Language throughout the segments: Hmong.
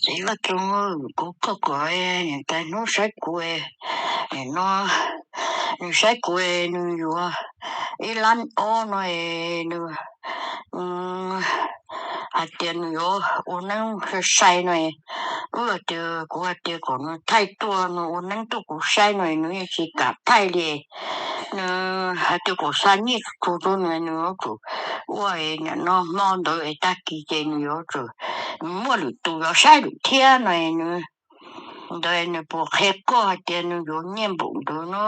Vaj Txoov, kuv koj kom niam tais hnub saib kuv, nim no nws saib kuv nws yuav ib lab ob no es nws hais tias nws yuav ua neeb sai sai no. Wb hais tias, kuv hais tias kom nws thaij tuaj nws ua neeb tuaj kuv saib no nws yeej tsis kam thaij li. Nws hais tias kom xa nyiaj txog rau nws, nws yuav tsum ua nim no hmo ntawd es tag kis ces nws yuav tsum, nws muaj lwm tus yuav saib lawm thiab no. Nws ntawd nws puas qhia koj hais tias nws yuav nyiaj npaum ntawd no?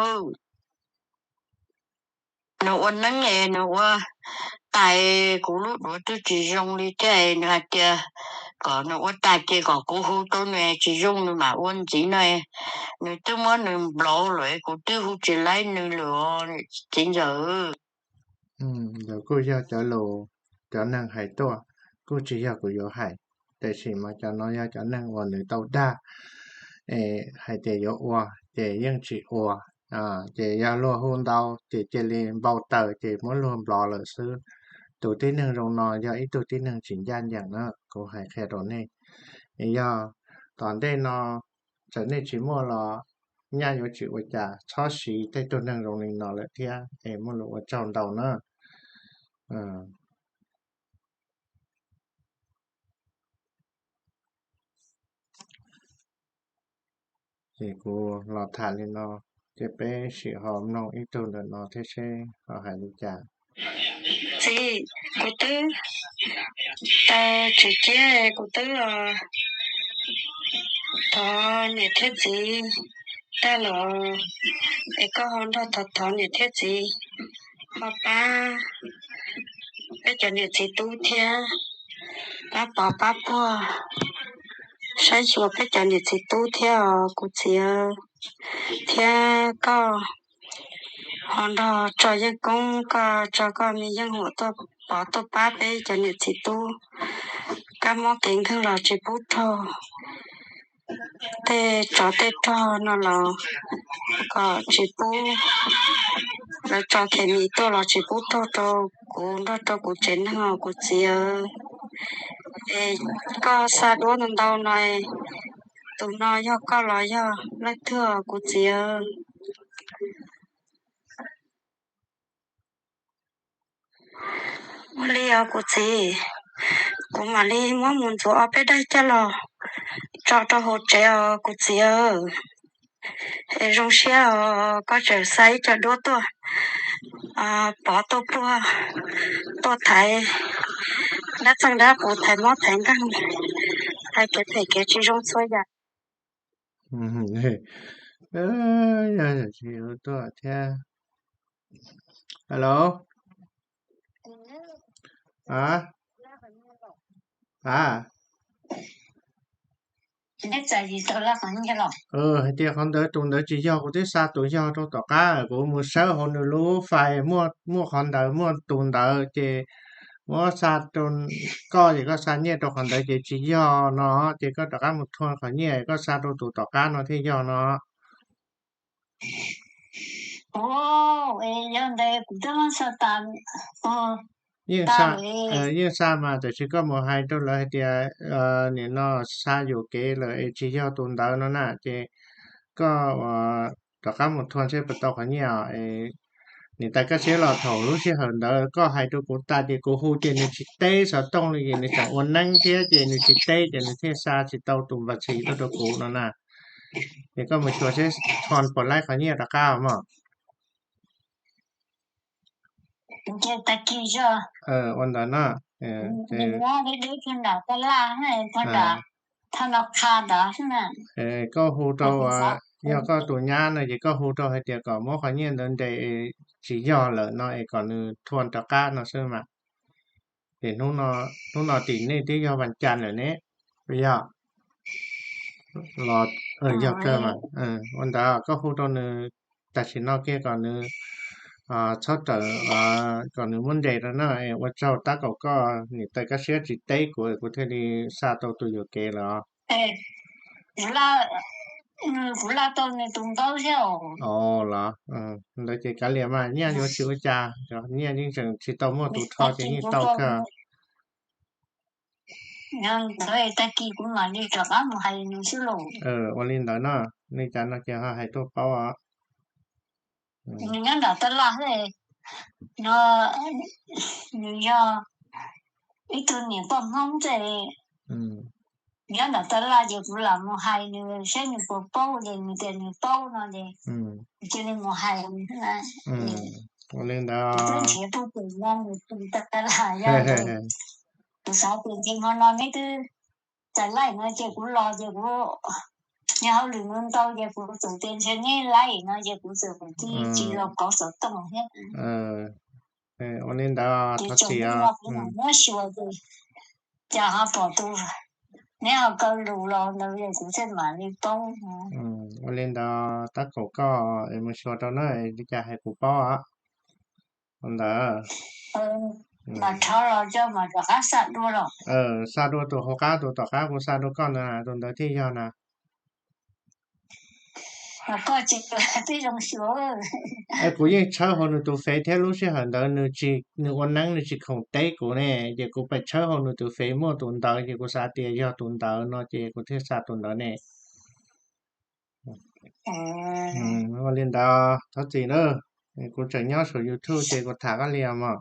Nws ua neeb es nws ua tas, kuv lub duav twb tsis zoo li thiab, nws hais tias kom nws ua tas ces kom kuv hu rau nws, tsis zoo nws mam ua ntxiv no. Nws twb muab nws nplauv lawm, kuv twb hu tsis laib nws lawm os txiv ntxawm. Yog kuj yog cov lus cov neeg hais tuaj, kuj tsis yog kuv yuav hais, tiam sis mas cov no yog cov neeg uas nws tau dag es hais tias yuav ua ces yeej tsis ua. Ces yog luag hu ntau ces cia li npau taws ces muab luag nplov lawm xwb. Tus tib neeg zoo no yog ib tug tib neeg tsis ncaj ncees na, kuv hais qhia rau nej. Es yog tom ntej no txawm nej tsis muaj los nyaj yuav tsis ua cas, txhob siv tej tug neeg zoo li no lawm thiab es muaj lus ua tsaug ntau na. Ces kuv los tham li no, ces peb sim ho mloog ib tug ntawm no thiab seb ho hais li cas. Txiv, kuv twb tau tsis ciab, kuv twb thov niam thiab txiv tag los, es koj ho nrog thov thov niam thiab txiv ho pab peb cov niam txiv tub thiab, pab pov pab puag, saib xyuas peb cov niam txiv tub thiab os kuv txiv. Thiab koj ho nrog tso yeej koob, koj tso koj me yeej huam tuaj pov tuaj pab peb cov niam txiv tub. Kab mob kev nkeeg los tsis pub raug, tej tsov tej rog no los kom tsis pub, lawv tso khes mis tuaj los tsis pub raug rau kuv nrog rau kuv tsev neeg os kuv txiv. Es koj xa duab ntau ntau no, tus no yog koj los yog leej twg kuv txiv? Ua li os kuv txiv, kuv mam li muab mus ntxuav ob peb daim coj los tso rau hauv tsev os kuv txiv. Es zoo siab os, koj tseem xa ib co duab tuaj pov tuaj puag, tuaj thaiv dab txeej dab qus, thaiv mob thaiv nkeeg, thaiv kev phem kev tsis zoo txhua yam. Yog tsis tuaj thiab. Alo. A, a, hais tias qhov ntawd tus ntawd tsis yog, kuv twb xa tus yog rau tom qab, kuv mus sawb hauv nws lub fais muaj qhov ntawd muaj tus ntawd ces muab xa rau koj ces koj xa nyiaj rau qhov ntawd ces tsis yog no, ces koj rov qab mus thua qhov nyiaj koj xa rau tus tom qab no thiaj yog no. Yog ntawd kuv twb muab xa tas. Yeej xa, yeej xa mas, tiam sis koj mus hais rau lawv hais tias nim no xa yuam kev lawm es tsis yog tus ntawd no na, ces koj rov qab mus thua seb puas tau qhov nyiaj. Niam tais Kaj Siab los thaum lub sij hawm ntawd koj hais rau kuv tas ces kuv hu ces nws tsis teb xov tooj li, ces nws tseem ua neeb thiab ces nws tsis teb ces nws thiaj xa tsis tau tus npas txis tuaj rau kuv no na. Ces koj mus xyuas seb thua puas laib qhov nyiaj rov qab mog. Ua ntawd no. Koj hu rau, yog koj tus nyab no ces koj hu rau hais tias kom muab qhov nyiaj ntawd ntes, tsis yog lawm no es kom nws thua rov qab no xwb mas. Ces hnub no tim nej twb yog vas cas lawm ne? Yog, los yog kawg mas. Ua ntawd koj hu rau nws tam sim no kiag kom nws txhob rawm, kom nws muab ntes rau na. Ua tsaug tab kaum koj, niam tais Kaj Siab tsis teb kuv, kuv thiaj li xa tau tus yuam kev lawm. Los ntawd ces kav liam mas, nyiaj yuav tsis ua cas, nyiaj yeej tseem tsis tau muaj tus rho ces yeej tau kawg. Ntawd tag kis kuv mam li rov qab mus hais nws xwb lauj. Ua li ntawd no, li cas no ces ho hais tuaj paub os. Nws nyob nram tab laj, no nws yog ib tug niam poj Hmoob ces nyob nram tab laj ces kuv lam mus hais nws saib nws puas paub ces nws tias nws paub no ces cia li mus hais. Ua li ntawd. Kuv twb nrhiav pug pem no nws tus tab laj yog, kuv xav tias ntshe hmo no neb twb txais laij no ces kuv los ces kuv, nws hauj lwm ntau ces kuv txawm tias ntshe neb laij no ces kuv txawm kuv tib tsis los kauv xov tooj thiab. Ua li ntawd ces thov txim os. Muab xyuas ces cas ho pom tus, neb ho kaw lus los ntawd es kuv thiaj mam li paub. Ua li ntawd tab kaum koj es mus xyuas rau na, li cas hais kuv paub os. Ua ntawd. Mas rov los coj mas rov qab xa dua los. Xa dua tus hauv qab, tus tom qab kuv xa dua koj na, tus ntawd thiaj yog na. Koj tsis twb zoo xyuas. Es kuv yeej tshawb hauv nws tus fev thiab, lub sij hawm ntawd nws ua neeb nws tsis khoom teb kuv ne, ces kuv pheej tshawb hauv nws tus fev muaj tus ntawd ces kuv xav tias yog tus ntawd no ces kuv thiaj xa tus ntawd ne. Ua li ntawd thov txim na, kuv tseem nyob saum YouTube ces kuv tham koj li os mog.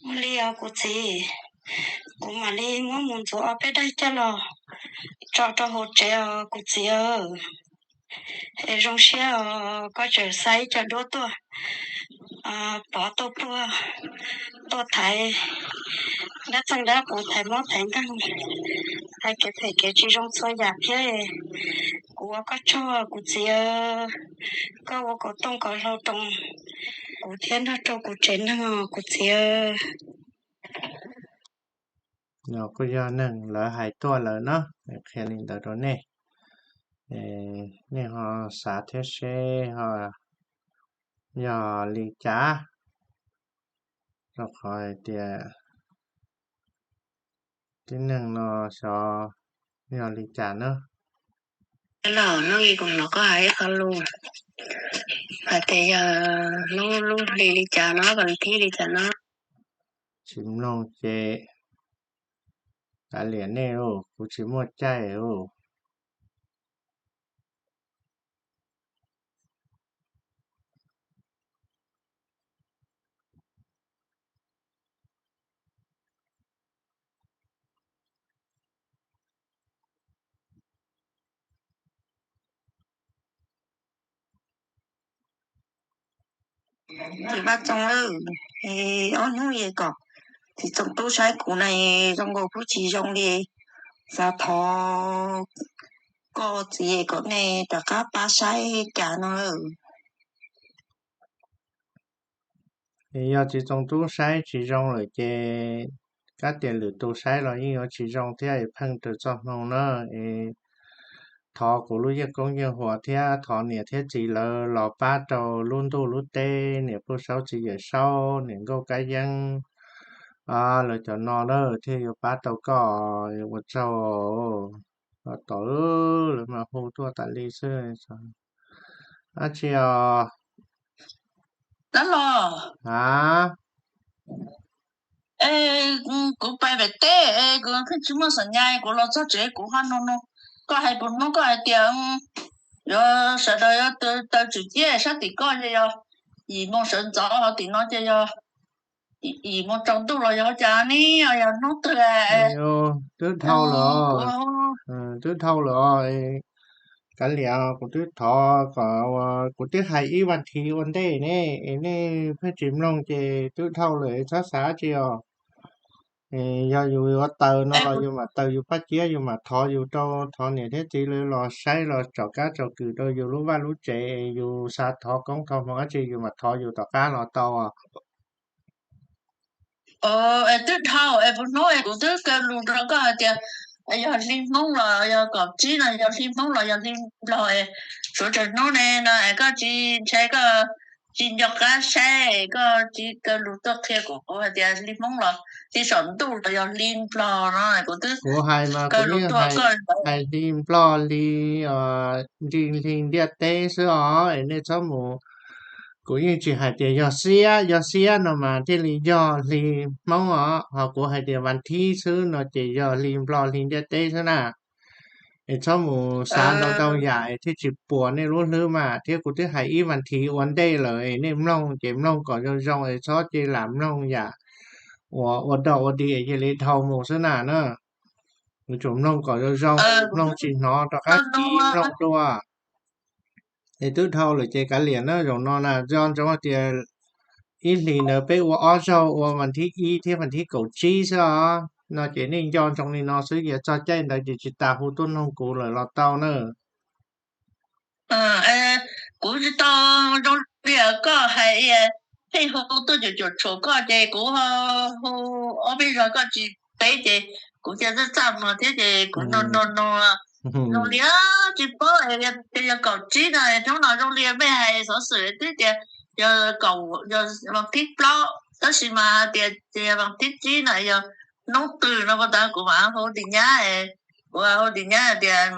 Ua li os kuv txiv, kuv mam li muab mus ntxuav ob peb daim coj los tso rau hauv tsev os kuv txiv. Es zoo siab os koj tseem xa ib co duab tuaj, pov tuaj puag, tuaj thaiv dab txeeg dab qus, thaiv mob thaiv nkeeg, thaiv kev phem kev tsis zoo txhua yam thiab. Kuv ua koj tsaug kuv txiv, koj ua kom tooj kom hlau rau kuv thiab nrog rau kuv tsev neeg os kuv txiv. Kuj yog neeg lawv hais tuaj lawm no, qhia li ntawd rau nej, nej ho xav thiab seb ho yog li cas, rau qhov hais tias tib neeg no xyov yog li cas na. Los hnub ib kuv hnov koj hais ib qho lus hais tias yog hnub lub hli li cas no, vas thib li cas no. Tsis mloog ces kav liam nej os, kuv tsis muaj caij os. Txiv Paj Txoos, ob hnub es kom txiv Txoos Tub saib kuv na, zoo nkaus kuj tsis zoo li, xav thov koj txiv kom nej rov qab pab saib cas no. Es yog txiv Txoos Tub saib tsis zoo lawm ces kab tias lwm tus saib los yeej yuav tsis zoo thiab es pheej raws txoj hmoo na. Es thov kuv lub yeej koob yeej huas thiab thov niam thiab txiv lawv los pab rau lub ntuj lub teb, niam Pub Saub txiv Yawm Saub, niam Nkauj Kab Yeeb, lawv cov no na thiaj yuav pab tau koj, ua tsaug. Tom lawv mas hu tuaj tas li xwb. Dab tsi os? Dab los? A, es kuv pais pem teb es kuv pheej tsis muaj xam nyas, kuv los txog tsev kuv ho nug nug koj hais puas hnub koj hais tias yuav sawv daws yuav taw tswm ciab sab tim koj ces yog yim moo sawv ntxov, ho tim no ces yog yim moo tsaus ntuj los yog cas ne, yog hnub twg? Twb dhau lawm, twb dhau lawm os. Kav liam, kuv twb thov kom, kuv twb hais ib vas thiv ua ntej ne, es nej pheej tsis mloog ces twb dhau lawm, txhob xav dab tsi os. Yog yus yuav taw no los yus mam taw yus paj ciab, yus mam thov yus rau, thov niam thiab txiv lawv los saib los tsom kab tsom kwm rau yus lub vaj lub tsev, yus xav thov koob thov hmoov dab tsi yus mam thov yus tom qab los tau. Es twb dhau es puas hnub es kuv twb kaw lus rau koj hais tias yog hli Hmoob los yog kaum tsib no, yog hli Hmoob los yog hli Nplog es suav tsaws hnub ne no es koj tsis ntshai, koj tsis nco qab saib, koj tsis kaw lus tuaj qhia kuv hais tias hli Hmoob los tsis saum ntuj los yog hli Nplog no kuv twb kuv hais mas kuv yeej hais hli Nplog hli nrig hli ntiaj teb xwb os, es nej txhob mus. Kuv yeej tsis hais tias yog xiab, yog xiab no mas thiaj li yog hli Hmoob os, ho kuv hais tias vas thib xwb no ces yog hli Nplog hli ntiaj teb xwb na. Es txhob mus xav ntau ntau yam es thiaj tsis puas nej lub hlwb mas, thiab kuv twb hais ib vas thiv ua ntej lawm es nej mloog ces mloog kom zoo zoo es txhob cia lam mloog yam uas ua dog ua dig es cia li dhau mus xwb na na. Yuav tsum mloog kom zoo zoo, mloog tsis hnov rov qab kib mloog dua. Es twb dhau lawm ces kav liam na, zaum no na nco ntsoov hais tias ib hlis ntawd peb ua ob zaug, ua vas thib ib thiab vas thib kaum tsib xwb os. No ces nej nco ntsoov li no xwb, yog txog caij ntawd ces tsis tas hu tuaj noog kuv lawm los tau na. Kuv tsis tau zoo li koj hais, pheej hu tuaj cuam cuam tshuam koj ces kuv hu ob peb zaug koj tsis teb ces kuv cia txaj txaj muag thiab ces kuv nug nug nug zoo li tsis paub, yog kaum tsib no hnub no zoo li mej hais xov xwm twb tias yog kaum, yog vas thib plaub, tab sis mas tias tias vas thib tsib no yog hnub twg no puas tas kuv mam hu tim nyab, kuv hu tim nyab tias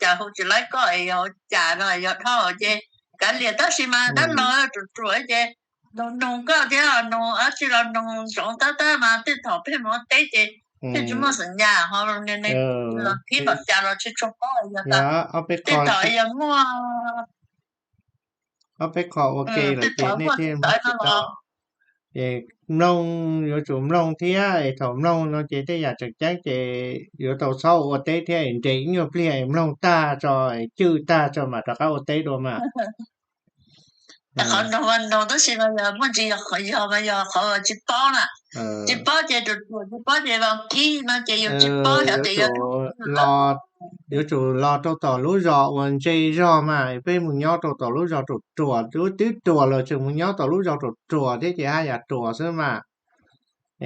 cas hu tsis laib koj, yog cas no yog dhau ces kav liam, tab sis mas dab laug ruam ruam ces nug nug koj thiab nug dab tsi los nug ntsoov tab tab mas tej thaum pheej mus ua teb ces pheej tsis muaj xim nyas ho los thib tom cas los tsis tshua paub, yog tej thaum yog muaj ob peb qho ua ke lawm ces nej thiaj mloog tsis tau. Es mloog yuav tsum mloog thiab es thaum mloog no ces tej yam tseem ceeb ces yuav tau txhob ua teb thiab, nres ib nyuag pliag es mloog tag tso, cwj tag tso mam rov qab ua teb dua mas. Qhov nug mas nug tab sis mas yog muaj ntsis yog qhov yog mas yog qhov tsis paub na, tsis paub ces ruam ruam, tsis paub ces vas thib no ces yus tsis paub, yog tias yog yuav tsum los rau tom lub zos uas ntse zog mas, peb mus nyob rau tom lub zos ruam ruam, lub twb ruam los tseem mus nyob tom lub zos ruam ruam thiab ces haj yam ruam xwb mas.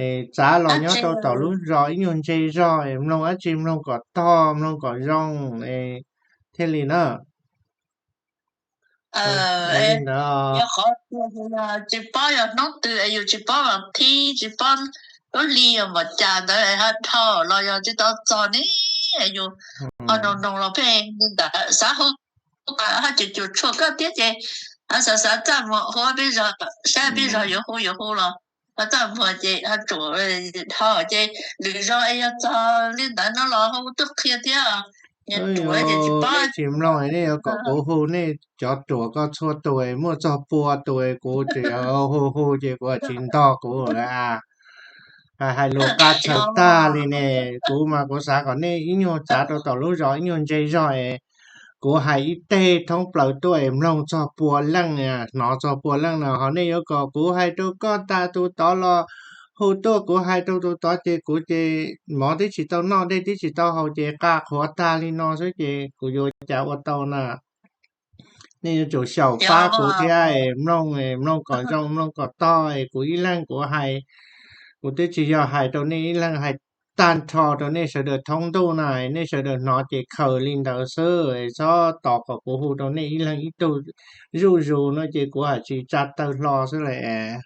Es txav los nyob rau tom lub zos ib nyuag ntse zog es mloog dab tsi mloog kom tog mloog kom zoo es thiaj li na. Yog qhov tsis paub yog hnub twg es yus tsis paub vas thib, tsis paub lub hli yog npaum cas ntawd ho dhau los yog tsis tau txog ne, yus ho nug nug los pheej li ntawd xav hu, ho cuam cuam tshuam koj thiab ces xav xav txaj muag hu peb zog, saib peb zog yuav hu yuav hu los ho txaj muag ces ho ruam dhau ces lwm zaus es yog txog li ntawd no los hu tuaj qhia thiab. Nej tsis mloog nej yuav kom kuv hu nej cov ruam ko txhua tus, muaj txog pua tus kuv tseem hu hu ces kuv tsis ntog kuv lawm. Hais lus qab tshawv tag li ne, kuv mas kuv xav kom nej ib nyuag txav rau tom lub zos ib nyuag ntse zog es kuv hais ib teg thoob plaws tuaj es mloog txog pua leej, hnov txog pua leej no ho nej yuav kom kuv hais rau koj tas tus tod los hu tuaj, kuv hais rau tus tod ces kuv ces mov twb tsis tau noj dej twb tsis tau haus ces qa qhuav tag li no xwb ces kuv yuav cas ua tau na. Nej yuav tsum xyaum pab kuv thiab es mloog, mloog kom zoo mloog kom tog es kuv ib leeg kuv hais, kuv twb tsis yog hais rau nej ib leeg, hais tag nrho rau nej sawv daws thoob ntuj na, nej sawv daws hnov ces khaws li ntawd xwb, txhob tos kom kuv hu rau nej ib leeg ib tug zuj zus no ces kuv haj tsis tsa tawg hlo xwb lawm.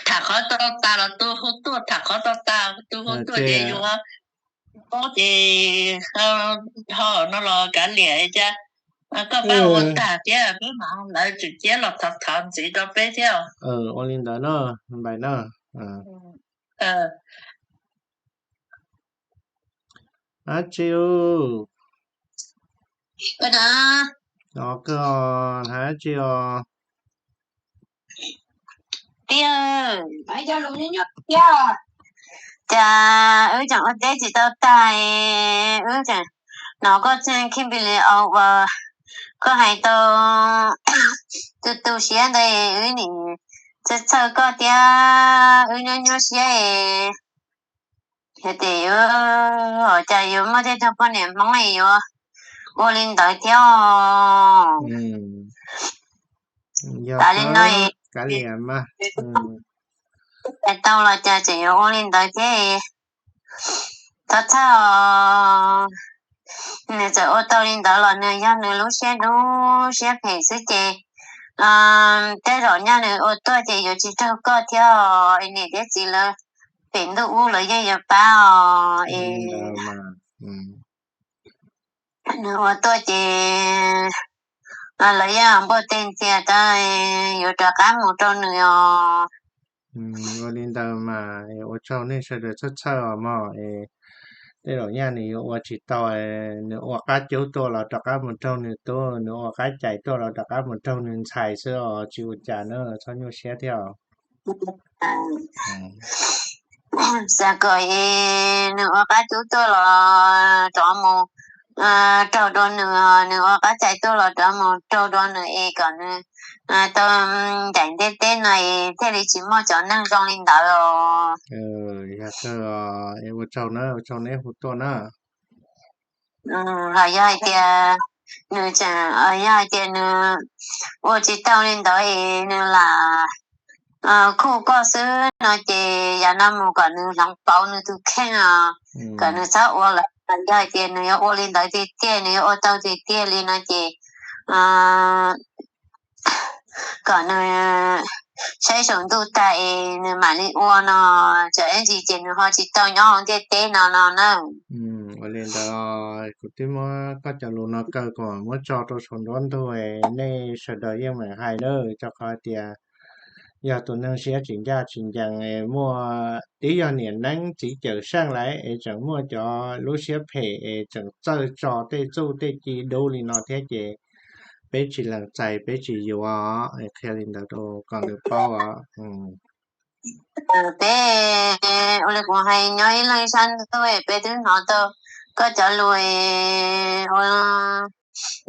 Tham qhov tau tas los tus hu tuaj, tham qhov tau tas tus hu tuaj ces yuav paub ces ho no los kav liam cas koj pab ua tag thiab peb mam lawv tswm ciab los thov thov ntxiv rau peb thiab. Ua li ntawd no, npais na. Dab tsi? Os, koj hais dab tsi os? Tiag, cas wb tseem ua teb tsis tau tag, wb tseem hnov koj txeeg khib npi li os uas koj hais tau tu tu siab ntawd, wb nim txhawj txhawj koj thiab wb nyuaj nyuaj siab es. Yog tias yuav, cas yuav muaj tej tug poj niam Hmoob es yuav ua li ntawd thiab. Tas li no, kav liam mas, hais tau los cas tseem yuav ua li ntawd thiab. Thov txhawj os, nws txawm ua tau li ntawd los nws yog nws lub siab dub siab phem xwb ces tej zaum nyaj nws ua tuaj ces yuav tsis raug koj thiab os, es niam thiab txiv lawv pem ntuj ub lawv yeej yuav pab os. Es nws ua tuaj ces lawv yeej npuaj teg ntxias rau, yuav rov qab mus rau nws os. Ua li ntawd mas ua tsaug nej sawv daws txhawj txhawj os mog. Tej zaum nyaj nws yuav ua tsis tau, nws ua qab cub tuaj los rov qab mus raug nws tub, nws ua qab cais tuaj los rov qab mus raug nws ntxhais xwb os, tsis ua cas na, txhob nyuaj siab thiab os. Xav kom es nws ua qab cub tuaj los rov mus raug dua nws, nws ua qab cais tuaj los rov mus raug dua nws es kom nws tau ncaim ntiaj teb no es thiaj li tsis muaj cov neeg zoo li ntawd os. Yog kawg, ua tsaug na, ua tsaug neb hu tuaj na. Los yog hais tias nws tseem, yog hais tias nws ua tsis tau li ntawd es nws lam khuj koj xwb no ces yav no mus kom nws hloov pauv nws tus kheej os, kom nws txhob ua lawm. Yog hais tias nws yuav ua li ntawd tiag tiag, nws yuav ua tau tiag tiag li no ces kom nws saib saum ntuj tag es nws mam li ua no, tsam ib ntsis ces nws ho tsis tau nyob hauv ntiaj teb no no na. Ua li ntawd, kuv twb muab koj cov lus no kaw kom muab tso rau saum nruab ntug, nej sawv daws yeej meem hais lawm, rau qhov tias yog tus neeg siab tsis ncaj tsis ncees, muaj, twb yog niam neeb txiv cawm seej lawm es tseem muaj cov lub siab phem es tseem txawj tso tej txuj tej ci dub li no thiab ces peb tsis lees txais, peb tsis yuav. Qhia li ntawd rau kom nws paub os. Peb ua li kuv hais, nyob ib leeg sab ntuj peb twb hnov tau koj cov lus ua,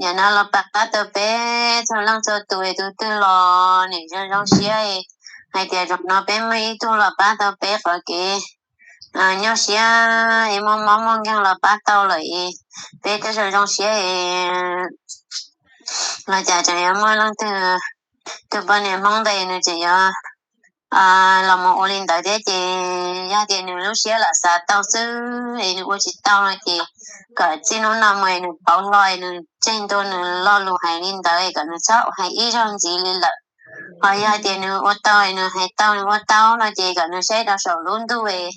yam no los pab tau peb txhua leej txhua tus es tus twg los nim zoo zoo siab hais tias zaum no peb muaj ib tug los pab tau peb qhov kev nyuaj siab es muaj mob muaj nkeeg los pab tau lawm es peb twb zoo zoo siab es los cas tseem yuav muaj leej twg, tus poj niam Hmoob ntawd nws tseem yuav los mus ua li ntawd thiab ces yog tias nws lub siab lam xav tau xwb es nws ua tsis tau no ces kom txij hnub no mus es nws pauv hlo es nws tseg ntua nws lo lus hais li ntawd es kom nws txhob hais ib zaug ntxiv li lawm. Ho yog tias nws ua tau es nws hais tau nws ua tau no ces kom nws saib rau saum lub ntuj es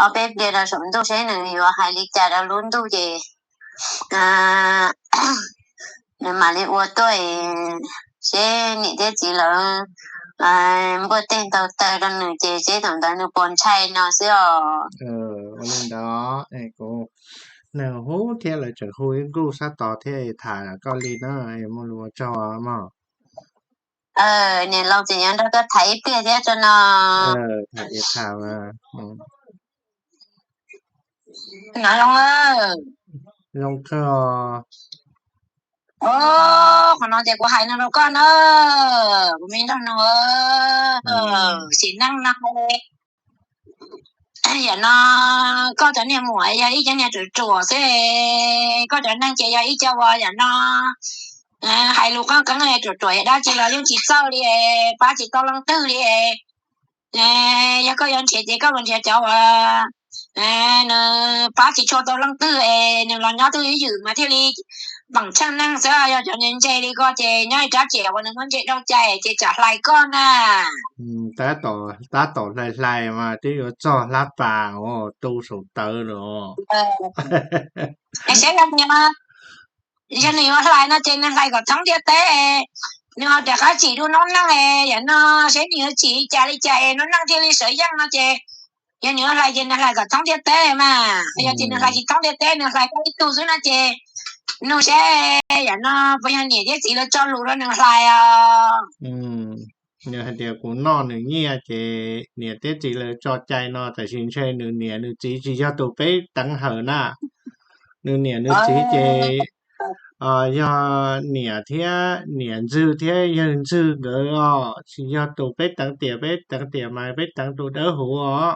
ob peb pliag rau saum ntuj seb nws yuav hais li cas rau lub ntuj ces nws mam li ua tuaj es seb niam thiab txiv lawv npuaj teg ntaus taw rau nws ces seb thaum ntawd nws puas ntshai no xwb os. Ua li ntawd, kuv neeg hu thiab lawv tseem hu ib nkuj sab tod thiab tham koj li na, muaj lus ua tsaug mog. Niam laus tseem yuav nrog koj tham ib pliag thiab tso no. Tham, tham. No zoo, zoo kawg. Qhov no ces kuv hais no rau koj na, kuv me nraug no, sim neej no yam no koj cov niag muam yog ib cov niag ruam ruam xwb, koj cov neeg ces yog ib co uas yam no hais lus qeeb qeeb ruam ruam dab tsi los yeej tsis txawj li, pab tsis tau leej twg li. Yog koj yuav nrhiav ces koj mus nrhiav cov uas nws pab tsis tshua tau leej twg es nws los nyob twj ywm mas thiaj li peem tsheej neeg xwb. Yog cov ntse ntse li koj ces nyob ib rab riam uas nws muab ntse dhau cai ces tsam hlais koj na. Tab tom hlais hlais mas twb yuav txog hlab pas tu saum tawv lawm. Saib yog nws yuav hlais no ces nws hlais kom thoob ntiaj teb, nws ho rov qab tsim dua noob neej, yam no seb nws yuav tsim li cas li cas es noob neej thiaj li sawv yeej no ces yog nws yuav hlais ces nws hlais kom thoob ntiaj teb mas. Yog tias nws hlais tsis thoob ntiaj teb, nws hlais koj ib tug xwb no ces nug seb yam no puas yog niam thiab txiv lawv tso lus rau nws hlais os. Nws hais tias kuv noj nws nyiaj ces niam thiab txiv lawv tso cai no, tab sis ntshe nws niam nws txiv tsis yog tus peb teev hawm na. Nws niam nws txiv ces yog niam thiab niam ntxwg thiab yawg ntxwg nkawd os, tsis yog tus peb teev tiam, peb teev tiam mas peb teev tus dawb huv os.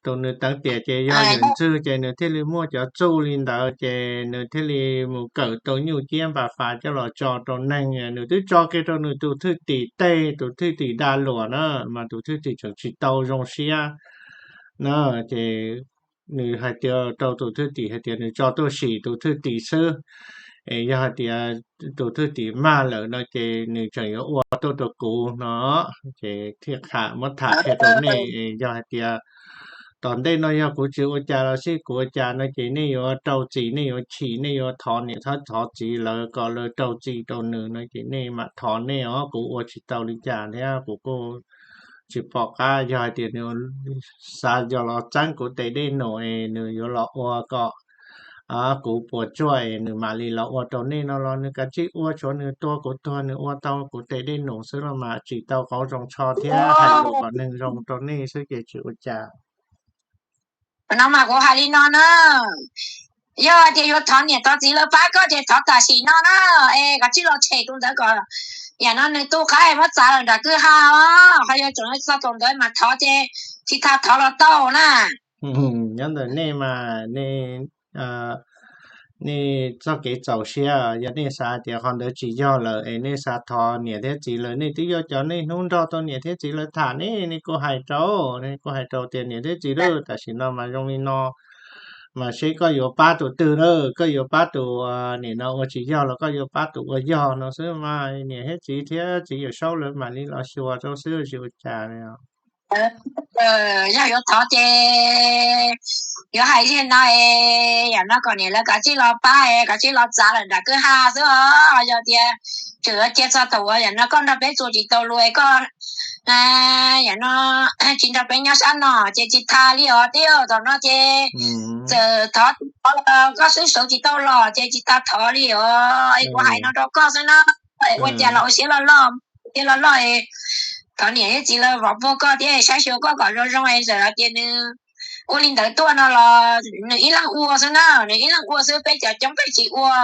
Tus nws teev tiam ces yog yawm ntxwg ces nws thiaj li muaj cov txuj li ntawd ces nws thiaj li mus kawm tau nyuj ciab npa fas coj los tso rau neeg. Nws twb tso kiag rau nws tus thwj tim tej, tus thwj tim dag luam na, mas tus thwj tim tseem tsis tau zoo siab na. Ces nws hais tias rau tus thwj tim hais tias nws tso tuaj sim tus thwj tim xwb. Es yog hais tias tus thwj tim mag lawm no ces nws tseem yuav ua tuaj rau kuv no, ces thiaj muab tham qhia rau nej. Yog hais tias tom ntej no yog kuv tsis ua cas los sib kuv ua cas no ces nej yuav rau txim, nej yuav chim, nej yuav thov niam thov txiv lawv kom lawv rau txim rau nws no ces nej mam thov nej os, kuv ua tsis tau li cas thiab kuv kuj tsis pom qab. Yog hais tias nws xav yog los txeeb kuv tes dej num es nws yuav los ua kom kuv puas tsuaj es nws mam li los ua rau nej no los nws kav tsij ua, tshuav nws tuag kuv tuag nws ua tau kuv tes dej num xwb los mas tsim tau qauv zoo tsho thiab hais lus kom neeg zoo rau nej xwb ces tsis ua cas. No mas kuv hais li no na, yog tias yuav thov niam thov txiv lawv pab koj ces thov tam sim no na, es koj tsij los tshem tus ntawd kom yam no nws tu qab muab txav lawm nram kwj ha os, ho yog tseem txog thaum ntawd mas thov ces tsis tas thov los tau na. Nyob ntawm nej mas nej txoj kev txaus siab, yog nej xav tias qhov ntawd tsis yog lawm es nej xav thov niam thiab txiv lawv, nej twb yog cov niaj hnub nrog tau niam thiab txiv lawv tham ne, nej kuj hais rau, nej kuj hais rau tias niam thiab txiv lawm tam sim no mas zoo li no, mas seb koj yuav pab tus twg na, koj yuav pab tus nim no ua tsis yog los koj yuav pab tus ua yog no xwb mas niam thiab txiv thiab txiv Yawm Saub lawv mam li los xyuas rau xwb tsis ua cas. Yog yuav thov ces yuav hais li no es, yam no kom niam lawv kav tsij los pab es kav tsij los txav lawm nram kwj ha xwb os. Yog tias tseem cia txog thaum uas yam no koj nrog peb txuas tsis tau lus es koj yam no tsis nrog peb nyob sab no ces tsis tas li os tib. Thaum no ces txawm thov koj swb sawv tsis tau los ces tsis tas thov li os. Es kuv hais no rau koj xwb na, ua cas los ua siab loj loj, siab loj loj es thov niam thiab txiv lawv vov puag koj thiab saib xyuas koj kom zoo zoo es txawm hais tias nws ua li ntawd tuaj no los nws ib leeg ua xwb na, nws ib leeg ua xwb, peb cov coob peb tsis ua.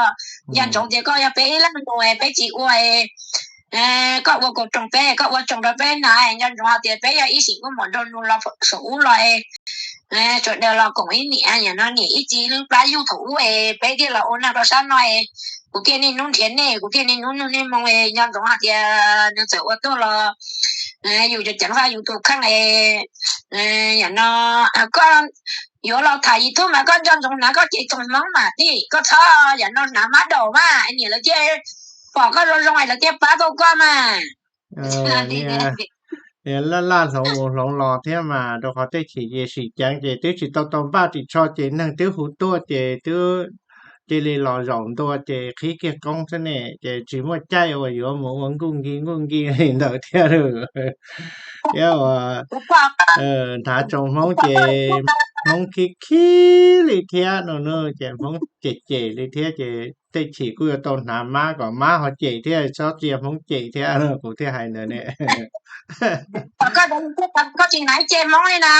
Nco ntsoov tias koj yog peb ib leeg nus es peb tsis ua es koj ua kaum roos peb, koj ua tsoos rau peb hnav, nco ntsoov hais tias peb yog ib sim kuj mam nrog nws los saum ub los es tsuas daws los koom ib niam, yam no niam ib txiv lub plab yug thaum ub es peb thiaj los ua neej rau sab no es kuv thiaj niaj hnub nrhiav nej, kuv thiaj niaj hnub nug nej moo es nco ntsoov hais tias nws txawm ua tuaj los yus cov ceev faj yus tus kheej es yam no koj yuav los tham YouTube mas koj nco ntsoov hnav koj cev tsoos Hmoob mas tij, koj txhob yam no hnav mab daum mas niam lawv thiaj pom koj zoo zoo es lawv thiaj pab tau koj mas. Laj laj hloov mus hloov los thiab mas rau qhov tej chim ces sim ceev ces twb tsis tau tau npaj ris tsho ces neeg twb hu tuaj ces twb cia li los zaum ntua ces qhib kiag koob xwb ne, ces tsis muaj caij uas yuav mus ua nkuj nki nkuj nki li ntawd thiab lawm. Thiab uas hnav tsoos Hmoob ces Hmoob khib khib li thiab no na, ces Hmoob cem cem li thiab ces tej chim kuj yuav tau hnav mab kom mab ho cem thiab txhob cia Hmoob cem thiab, kuv thiaj hais ntawd ne. Koj tsis hnav ib ce Hmoob li na,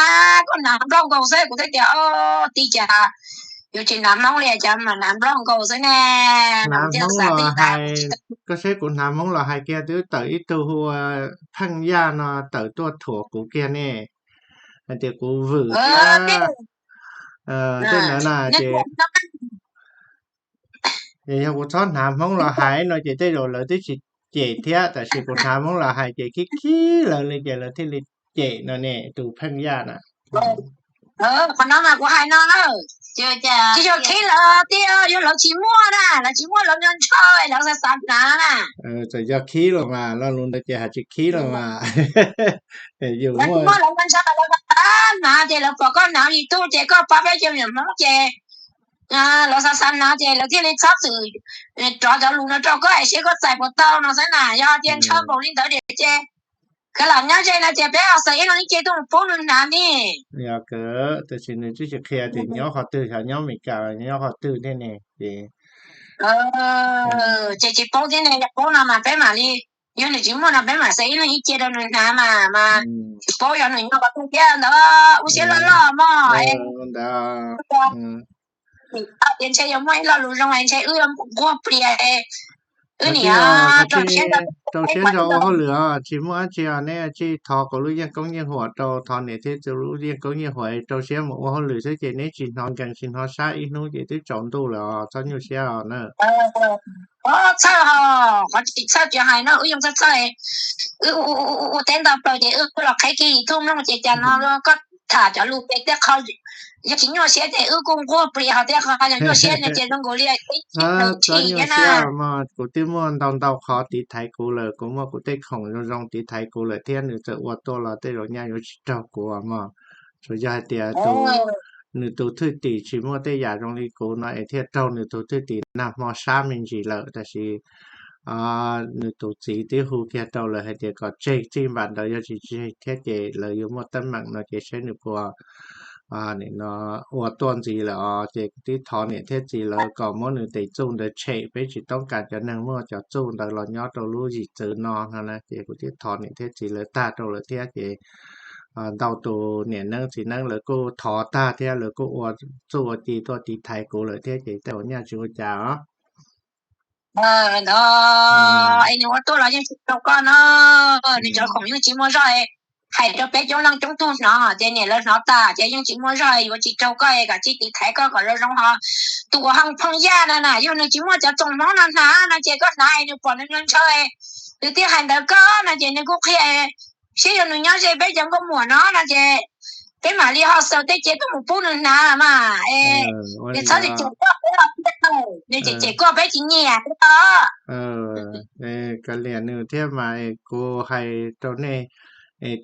koj hnav nplooj nkaus xwb, kuv thiaj tias o, tij cas yuav tsis hnav Hmoob li cas mas hnav nplooj nkaus xwb ne. Hnav Hmoob los hais, koj saib kuv hnav Hmoob los hais kiag twb tawm ib tug hu ua Pheej Yaj no tawm tuaj thuam kuv kiag ne, hais tias kuv vwm thiab tej ntawd na ces yog kuv txhob hnav Hmoob los hais no ces tej zaum lawv twb tsis cem thiab, tab sis kuv hnav Hmoob los hais ces khib khib lawv li ces lawv thiaj li cem no ne, tus Pheej Yaj na. Qhov no mas kuv hais no na, tsis yog khib lawv tiag, yog lawv tsis muaj na, lawv tsis muaj lawv nco ntshaw lawv xav xav hnav na. Txawm yog khib los mas lo lus ntawd ces hais tsis khib los mas. Yus muaj lawv nco ntshaw lawv xav xav hnav ces lawv pom koj hnav YouTube ces koj pab peb cov niam Hmoob ces lawv xav xav hnav ces lawv thiaj li txhob txwm rov cov lus no rau koj es seb koj txais puas tau no xwb na. Yog tias ntshaw npaum li ntawd ces kawg lam nyob ze no ces peb xav ib leeg ib ce tuaj mus pub nws hnav ni. Yog kawg, tab sis nws twb tsis qhia tias nyob qhov twg, xyov nyob Amelikas los nyob qhov twg thiab ne ces ces tsis paub thiab ne, yog paub no mas peb mam li, yog nws tsis muaj no peb mam xav ib leeg ib ce rau nws hnav mas, mas tsis paub yog nws nyob qhov twg thiab ntawd. Ua siab loj loj mog. Ntawd tias ntshe yuav muaj ib lo lus zoo es ntshe wb yuav nquag plias, wb niam rau siab ntso ua hauj lwm os, tsis muaj dab tsi os, neb tsij thov kuv lub yeej koob yeej huam rau, thov niam thiab txiv lub yeej koob yeej huam, rau siab mus ua hauj lwm xwb ces neb tsis hnov nkees tsis hnov sab, ib hnub ces twb tsaus ntuj lawm os, txhob nyuaj siab os na. Txhawj, qhov tsis txhawj tsis hais no, wb yeej txhawj txhawj, wb ua teb ntau plaws ces wb los qheb kiag YouTube mloog ces cas no koj tham cov lus ces tej qho Yog tsis nyuaj siab ces wb kuj nquag plis hos tias qhov nyuaj siab no ces zoo nkaus li tib txhij tawm txhij nyuaj thiab na. Siab mas kuv twb muaj ntau ntau qhov tiv thaiv kuv lawm, kuv muaj kuv tej khoom zoo zoo tiv thaiv kuv lawm thiab nws txawm ua tuaj los tej zaum nyaj yuav tsis raug kuv mog. Tsuas yog hais tias tus, nws tus thwj tim tsis muaj tej yam zoo li kuv no es thiaj raug nws tus thwj tim nag hmo sab me ntsis lawm tab sis nws tus txiv twb hu kiag rau lawm hais tias kom tseg txij npam ntawd, yog tsis tseg thiab ces lawv yuav muaj teeb meem no ces saib nws puas nim no ua tuaj ntxiv lawm os. Ces kuv twb thov niam thiab txiv lawv kom muab nws tes txuj ntawd tshem, peb tsis toob kas cov neeg muaj cov txuj ntawd los nyob rau lub zim txwv no no na. Ces kuv twb thov niam thiab txiv lawv tag rau lawm thiab ces ntau tus niam neeb txiv neeb lawv kuj thov tag thiab lawv kuj ua txuj ua ci tuaj tiv thaiv kuv lawm thiab ces tej zaum nyaj tsis ua cas os. Ntawd es nws ua tuaj los yeej tsis raug koj no, nws cov khoom yeej tsis muaj zog. Hais rau peb coob leej coob tug hnov ces niam lawv hnov tas ces yeej tsis muaj zog yuav tsis raug koj, kom tsis tiv thaiv koj kom zoo zoo ho. Tus uas ho pheej yaj no na yog nws tsis muaj cov txoos hmoob no hnav no ces koj hnav nws pom nws ntshaw, nws thiaj hais ntawd koj no ces nws kuj qhia, saib yog nws nyob ze peb cov nkauj muam no no ces peb mam li ho xaws tej cev tuaj mus pub nws hnav mas. Nws txhob cem koj peb los thiab, nws cem cem koj peb tsis nyiam os. Kav liam nws thiab mas, kuv hais rau nej,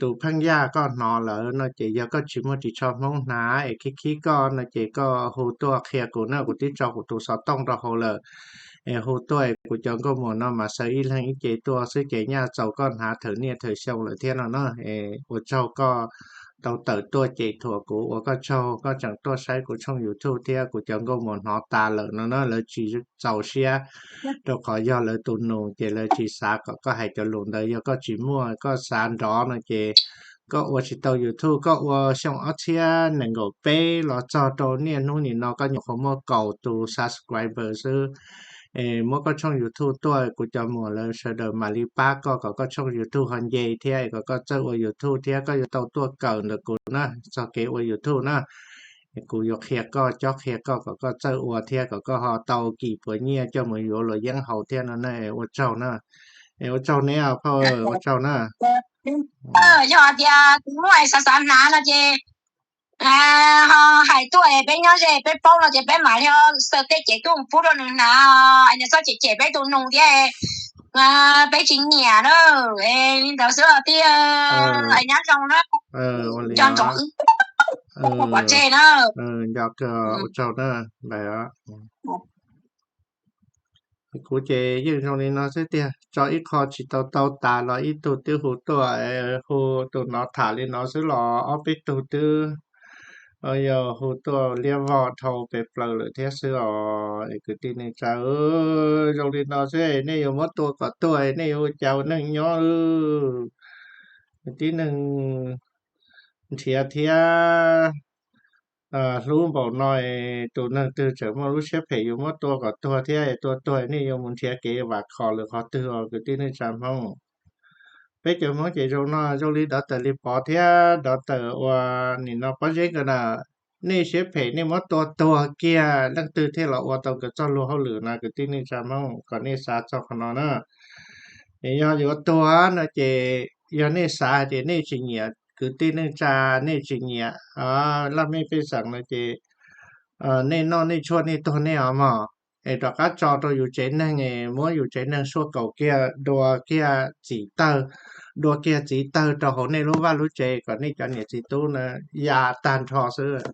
tus pheej yaj koj hnov lawm no ces yog koj tsis muaj ris tsho hmoob hnav es khib khib koj no ces koj hu tuaj qhia kuv na, kuv twb tso kuv tus xov tooj rau hauv lawm. Es hu tuaj es kuv cov nkauj muam no mas xaws ib leeg ib ce tuaj xwb ces nyaj txaus koj hnav thawm niaj thawm xyoo lawm thiab no na. Es ua tsaug koj tau tawm tuaj cem thuam kuv, ua koj tsaug koj tseem tuaj saib kuv tshooj YouTube thiab kuv cov nkauj muam hnov tas lawm no na lawv tsis txaus siab, rau qhov yog lawv tus nus ces lawv tsis xav kom koj hais cov lus ntawd. Yog koj tsis muaj koj xav nrov no ces koj ua tsis tau YouTube. Koj ua xyoo ob txhiab nees nkaum peb los txog rau niaj hnub nim no koj nyuam qhuav muaj kaum tus subscriber xwb. Es muab koj tshooj YouTube tuaj kuv cov muam lawv sawv daws mam li pab koj kom koj tshooj YouTube ho nce thiab kom koj txawj ua YouTube thiab koj yuav tau tuaj kawm ntawm kuv na txog kev ua YouTube na. Kuv yuav qhia koj cob qhia koj kom koj txawj ua thiab kom koj ho tau kis puas nyiaj coj mus yuav luam yeeb haus thiab no na. Ua tsaug na. Es ua tsaug neb phauj, ua tsaug na. Yog hais tias tus muaj es xav xav hnav no ces ho hais tuaj es peb nyob ze peb paub no ces peb mam li xaws tej cev tuaj mus pub rau nws hnav. Nws txhob cem cem peb tus nus thiab, peb tsis nyiam na. Li ntawd xwb os tij, nyob zoo na. Nco ntsoov wb, pov tseg na. Nco kawg, ua tsaug na. Kuv ces yeej zoo li no xwb tiag, tso ib qho tsis tau tau tas los ib tug twb hu tuaj, hu tus no tham li no xwb los ob peb tug twb yog hu tuaj liab vog dhau pes plaws lawm thiab xwb os. Es kwv tij neej tsa, zoo li no xwb nej yuav muab tua kom tuag nej yuav ua cas ua neej nyob. Tib neeg nrhiav thiab hlub npaum no, tus neeg twg tseem muaj lub siab phem yuav muab tua kom tuag thiab tua tuag nej yuav mus nrhiav kev vam khom lwm qhov twg os kwv tij neej tsa Hmoob. Peb cov Hmoob ces zoo no zoo li dov tawm li pov thiab dov tawm ua nim no pob zeb ko na. Nej siab phem nej muab tua tuag kiag leej twg thiaj los ua tau nkawd txoj luag hauj lwm na kwv tij neej tsa Hmoob, kom nej xav txog qhov no na. Es yog yuav tuag no ces yog nej xav hais tias nej tsis nyiam kwv tij neej tsa, nej tsis nyiam laj mej pej xeem no ces nej noj nej tshuaj nej tuag nej os mog. Es rov qab tso rau yus tsev neeg, muab yus tsev neeg suaj kaum kiag, dua kiag txiv tawg, dua kiag txiv tawg rau hauv nej lub vaj lub tsev kom nej cov niam txiv tub na ya tag nrho xwb.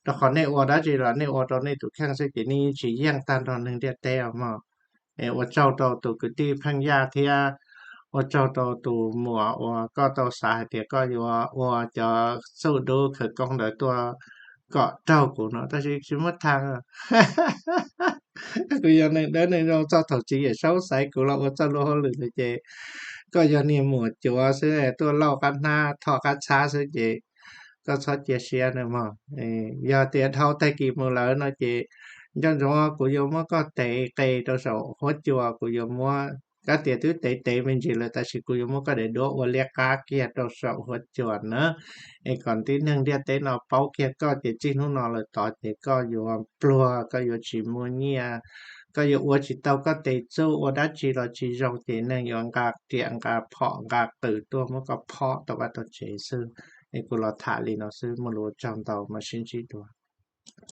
Rau qhov nej ua dab tsi los nej ua rau nej tus kheej xwb ces nej yeej tsis yeej tag nrho neeg ntiaj teb os mog. Es ua tsaug rau tus kwv tij Pheej Yaj thiab ua tsaug rau tus muam uas koj tau xav hais tias koj yuav ua cov txuj dub khawv koob ntawd tuaj kom raug kuv no tab sis tsis muaj tha. Kuv yog neeg dawb neeg zoo, txog thaum txiv Yawm Saub xaiv kuv los ua txoj luag hauj lwm lawm ces koj yog niag muam cuav xwb, tuaj lauj qab hnab thoj qab txhab xwb ces koj txhob cia siab na mog. Yog tias dhau tag kis mus lawm no ces nco ntsoov kuv yuav muab koj tev qe rau saum huab cua, kuv yuav muab, kab tias twb tev tev me ntsis lawm tab sis kuv yuav muab koj daim duab ua liab qab kiag rau saum huab cua na. Es kom tib neeg ntiaj teb no paub kiag koj ces txij hnub no lawm tod ces koj yuav pluag, koj yuav tsis muaj nyiaj, koj yuav ua tsis tau koj tes txuj, ua dab tsi los tsis zoo ces neeg yuav nqa riam nqa phom nqa qws tuaj muab koj phom tau vaj tau tsev xwb. Es kuv los tham li no xwb, muaj lus ua tsaug ntau, mam sib ntsib dua.